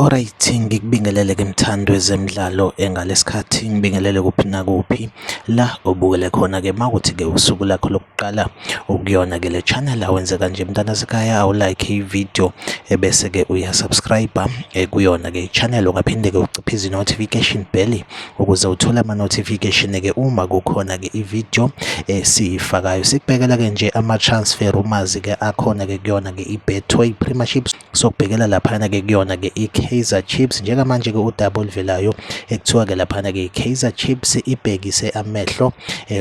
Alright, ngikubingelele ke mthandi wezemidlalo engalesikhathi ngibingelele kuphi nakuphi la obukele khona ke makuthi ke usuku lakho lokuqala ukuyona ke le channel awenze kanje mntana sekhaya awulike i-video ebese ke uyasubscribe kuyona ke i-channel ungaphinde ke uciphize i-notification bell ukuze uthole ama-notification ke uma kukhona ke i-video esiyifakayo. Sikubhekela ke nje ama-transfer rumors ke akhona ke kuyona ke i-Betway Premiership, sokubhekela laphana ke kuyona ke i-Kaizer Chiefs. Njengamanje ke udaba oluvelayo ekuthiwa ke laphana ke i-Kaizer Chiefs ibhekise amehlo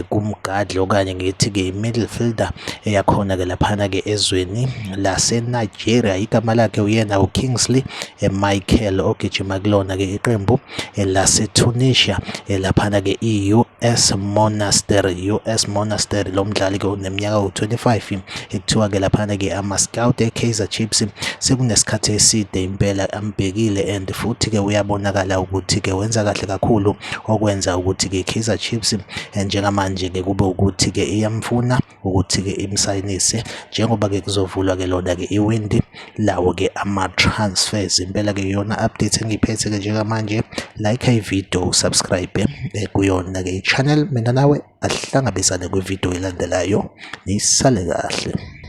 kumgadli okanye ngithi ke i-midfielder eyakhona ke laphana ke ezweni lase-Nigeria. Igama lakhe uyena uKingsley Michael ogijima kulona ke iqembu laseTunisia laphana ke i-US Monastir. US Monastir, lo mdlali ke uneminyaka u-25. Ekuthiwa ke laphana ke ama-scout e-Kaizer Chiefs sekunesikhathi eside impela ambhekile and futhi ke uyabonakala ukuthi ke wenza kahle kakhulu, okwenza ukuthi ke i-Kaizer Chiefs njengamanje ke kube ukuthi ke iyamfuna ukuthi ke imsayinise njengoba ke kuzovulwa ke lona ke iwindi lawo ke ama-transfers. Impela ke iyona update engiyiphethe ke njengamanje. Like i-video, subscribe kuyona ke i-channel. Mina nawe ahlangabezane kwividiyo elandelayo, nisale kahle.